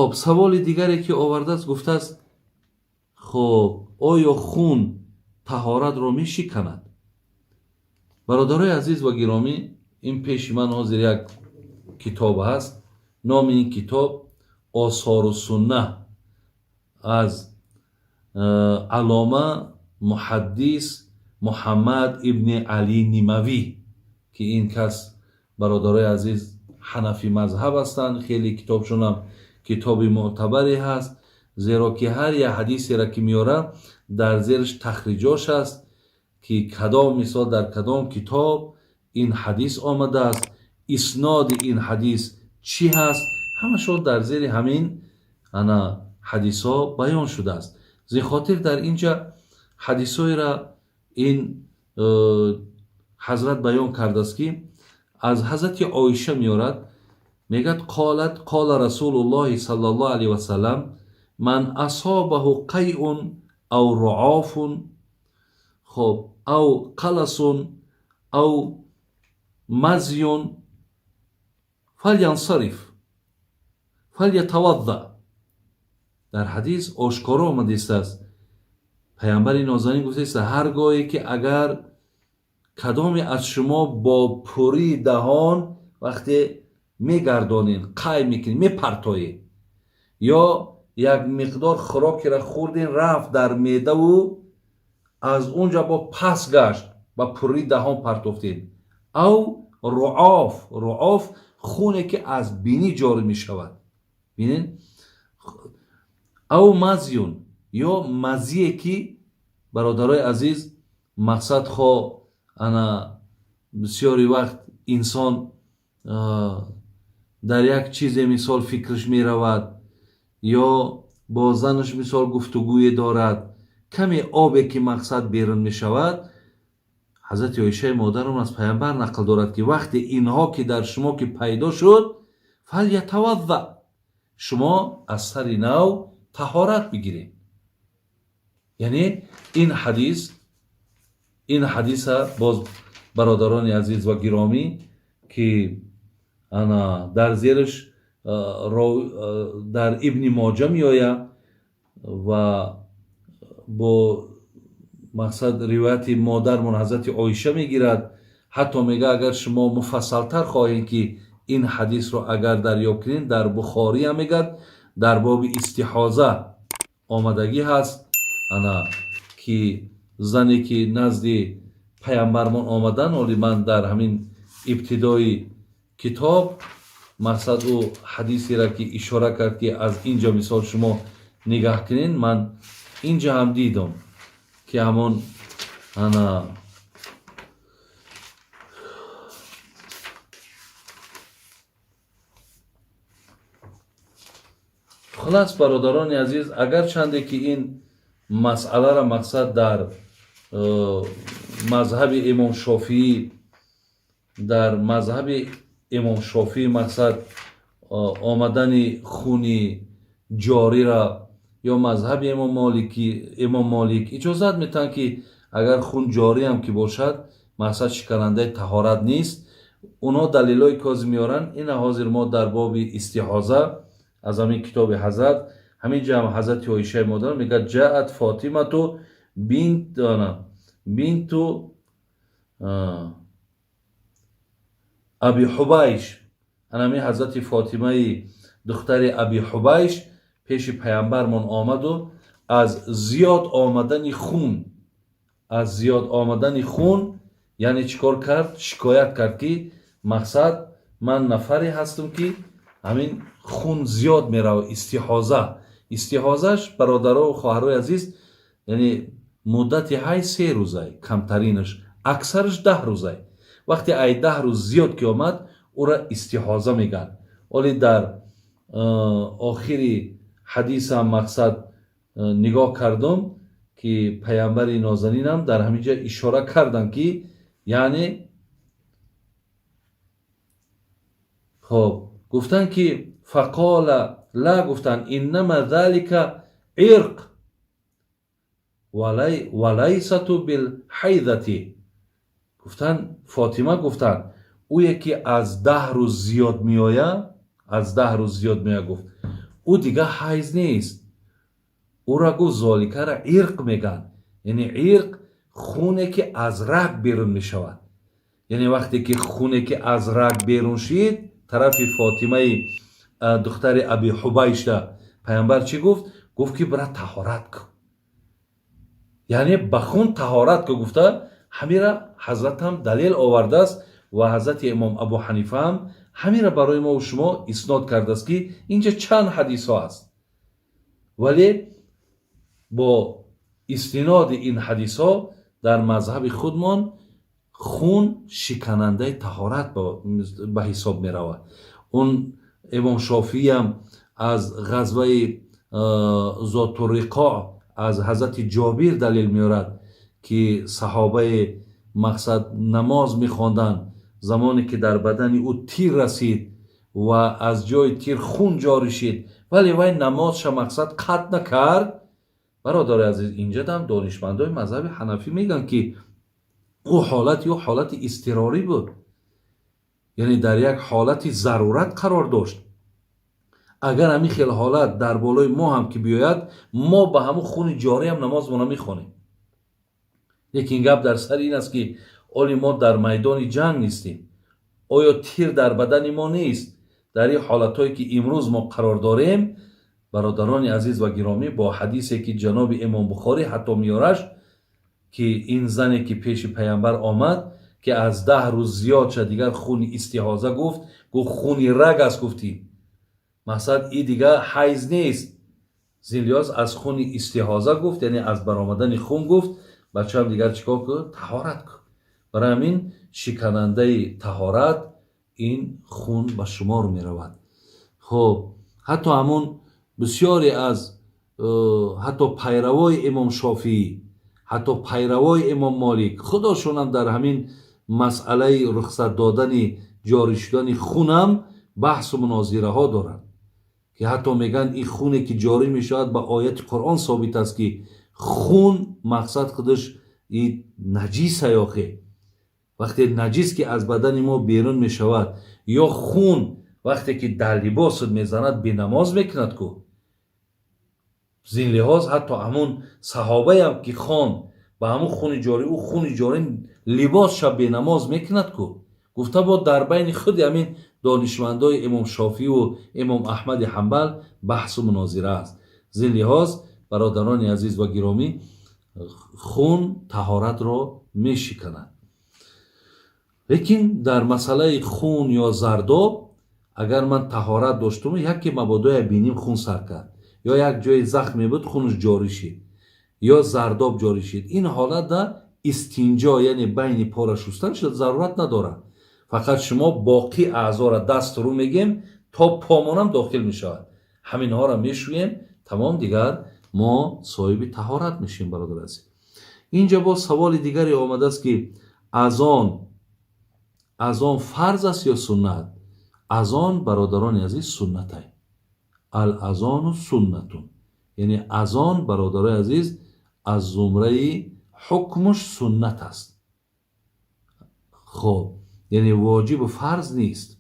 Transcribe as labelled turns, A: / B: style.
A: Хоб, саволи дигаре ки овардааст, гуфтааст: хоб, оё хун таҳоратро мешиканад? Бародарои азиз ва гиромӣ, ин пеши ман ҳозир як китоб ҳаст. Номи ин китоб Осору сунна аз аллома муҳаддис Муҳаммад ибни Алӣ Нимавӣ, ки ин кас, бародарои азиз, ҳанафӣ мазҳаб ҳастанд. Хеле китобшонам китоби мӯътабаре ҳаст, зеро ки ҳар як ҳадисеро ки меорад, дар зераш тахриҷош аст, ки кадом мисол дар кадом китоб ин ҳадис омадааст, исноди ин ҳадис чӣ ҳаст, ҳамашон дар зери ҳамин ана ҳадисҳо баён шудааст. Зин хотир дар инҷа ҳадисҳоеро ин ҳазрат баён кардааст, ки аз ҳазрати Оиша меорад, мегӯяд: қолат қола Расулуллоҳи саллаллоҳу алайҳи васалам ман асобаҳу қайъун ав руофун, хоб, ав қаласун ав мазюн фалянсариф фалятавадда. Дар ҳадис ошкоро омадистааст, паямбари нозанин гуфтааст: ҳар гоҳе ки агар кадоме аз шумо бо пурии даҳон вақте мегардонед, қай мекунед, мепартоед, ё як миқдор хӯрокеро хӯрден, рафт дар меъдаву аз он ҷо бо пас гашт, ба пурии даҳон партофтед, ав руоф, руоф хуне ки аз бинӣ ҷорӣ мешавад, бинед, ав мазюн ё мазие ки, бародарои азиз, мақсад хо ана бисёри вақт инсон дар як чизе мисол фикраш меравад ё бо занаш мисол гуфтугӯе дорад, каме обе ки мақсад берун мешавад. Ҳазрати Оишаи модарон аз паямбар нақл дорад, ки вақте инҳо ки дар шумо ки пайдо шуд, фалятавадда, шумо аз сари нав таҳорат бигиред. Яъне ин ҳадис, ин ҳадиса боз, бародарони азиз ва гиромӣ, ки ана дар зераш дар Ибни Моҷа меояд ва бо мақсад ривояти модармон ҳазрати Оиша мегирад. Ҳатто мега, агар шумо муфассалтар хоҳед, ки ин ҳадисро агар дарёб кунед, дар Бухориам мегӯяд, дар боби истиҳоза омадагӣ ҳаст, ана ки зане ки назди паямбармон омадан. Оли ман дар ҳамин ибтидои китоб мақсад ӯ ҳадисеро ки ишора кард, ки аз инҷо мисол шумо нигаҳ кунед, ман инҷа ҳам дидам, ки ҳамон ана хулас, бародарони азиз, агарчанде ки ин масъаларо мақсад дар мазҳаби имом Шофиӣ, дар мазҳаби имом Шофиӣ мақсад омадани хуни ҷориро ё мазҳаби имом Молики, имом Молик иҷозат метаҳанд, ки агар хун ҷориам ки бошад, мақсад шиканандаи таҳорат нест. Онҳо далелҳои кози меоранд. Ина ҳозир мо дар боби истиҳоза аз ҳамин китоби ҳазрат, ҳамин ҷа ҳам ҳазрати Оишаи модар мегӯяд: ҷаат Фотимату бинту Аби Ҳубайш, анами ҳазрати Фотимаи духтари Аби Ҳубайш пеши паямбармон омаду аз зиёд омадани хун, аз зиёд омадани хун, яъне чӣ кор кард, шикоят кард, ки мақсад ман нафаре ҳастам, ки ҳамин хун зиёд меравад, истиҳоза. Истиҳозаш, бародаро хоҳарои азиз, яъне муддати ҳай 3 рӯзай камтаринаш, аксараш 10 рӯзай. Вақте ай 10 рӯз зиёд ки омад, ӯра истиҳоза мегӯянд. Оле дар охири ҳадисам мақсад нигоҳ кардум, ки паямбари нозанинам дар ҳамин ҷа ишора карданд, ки яъне хоб гуфтанд, ки фақола ла, гуфтанд: иннама залика ирқ валайсату билҳайзати. Гуфтанд, Фотима гуфтанд, ӯе ки аз 10 рӯз зиёд меояд, аз 10 рӯз зиёд меояд, гуфт. Ӯ дига ҳайз нест. Ӯра гуфт, золикара ирқ мегӯянд, яъне ирқ хуне, ки аз раг берун мешавад. Яъне вақте ки хуне, ки аз раг берун шид, тарафи Фотимаи духтари Аби Ҳубайшда Паямбар чӣ гуфт? Гуфт, ки бира, таҳорат кун, яъне ба хун таҳорат кун гуфта. Ҳамира ҳазратам далел овардааст ва ҳазрати имом Абу Ҳанифаам ҳамира барои мо шумо иснод кардааст, ки инҷа чанд ҳадисҳо аст, вале бо истиноди ин ҳадисҳо дар мазҳаби худмон хун шиканандаи таҳорат ба ҳисоб меравад. Он имом Шофииам аз ғазваи Зотуриқоъ аз ҳазрати Ҷобир далел меорад, ки саҳобаи мақсад намоз мехонданд, замоне ки дар бадани ӯ тир расид ва аз ҷои тир хун ҷорӣ шид, вале вай намозша мақсад қатъ накард. Бародари азиз, инҷадам донишмандои мазҳаби ҳанафӣ мегӯянд, ки ӯ ҳолати ӯ ҳолати изтирорӣ буд, яъне дар як ҳолати зарурат қарор дошт. Агар ҳамин хел ҳолат дар болои мо ҳам ки биёяд, мо ба ҳамун хуни ҷориам намозмона мехонем. Лекин гап дар сари ин аст, ки оли мо дар майдони ҷанг нестем. Оё тир дар бадани мо нест? Дар ин ҳолатҳое, ки имрӯз мо қарор дорем, бародарони азиз ва гиромӣ, бо ҳадисе, ки ҷаноби имом Бухорӣ ҳатто меёраш, ки ин зане, ки пеши Паямбар омад, ки аз 10 рӯз зиёд шад, дигар хуни истиҳоза гуфт, гуфт, хуни раг аст, гуфтӣ, мақсад и дигар ҳайз нест. Зин лиҳоз аз хуни истиҳоза гуфт, яъне аз баромадани хун гуфт, бачаам, дигар чӣ кор кун? Таҳорат кун. Барои ҳамин шиканандаи таҳорат ин хун ба шумор меравад. Хуб, ҳатто ҳамун бисёре аз ҳатто пайравои имом Шофиӣ, ҳатто пайравои имом Молик, худошонам дар ҳамин масъалаи рухсат додани ҷорӣ шудани хунам баҳсу мунозираҳо доранд, ки ҳатто мегӯянд, ин хуне, ки ҷорӣ мешавад, ба ояти Қуръон собит аст, ки хун мақсад худаш и наҷиса. Ёхе вақте наҷис, ки аз бадани мо берун мешавад, ё хун вақте ки дар либосат мезанад, бенамоз мекунад ку. Зин лиҳоз ҳатто ҳамун саҳобаям, ки хон ба ҳамун хуни ҷорӣ, ӯ хуни ҷорӣ либосша бенамоз мекунад ку гуфта, бо дар байни худи ҳамин донишмандои имом Шофиу имом Аҳмади Ҳамбал баҳсу мунозира аст. Зин лиҳоз, бародарони азиз ва гиромӣ, хун таҳоратро мешиканад. Лекин дар масъалаи хун ё зардоб, агар ман таҳорат доштум, яке мабодоя биним хун сар кард ё як ҷои захме буд, хунаш ҷорӣ шид ё зардоб ҷорӣ шид, ин ҳолатда истинҷо, яъне байни пора шустан шуд, зарурат надорад. Фақат шумо боқӣ аъзора, даст рӯ мегем, то помонам дохил мешавад, ҳаминҳоро мешӯем, тамом, дигар мо соҳиби таҳорат мешем. Бародар азиз, инҷа боз саволи дигаре омадааст, ки азон фарз аст ё суннат? Азон, бародарони азиз, суннатай. Ал азону суннатун, яъне азон, бародарои азиз, аз зумраи ҳукмуш суннат аст. Хоб, яъне воҷибу фарз нест.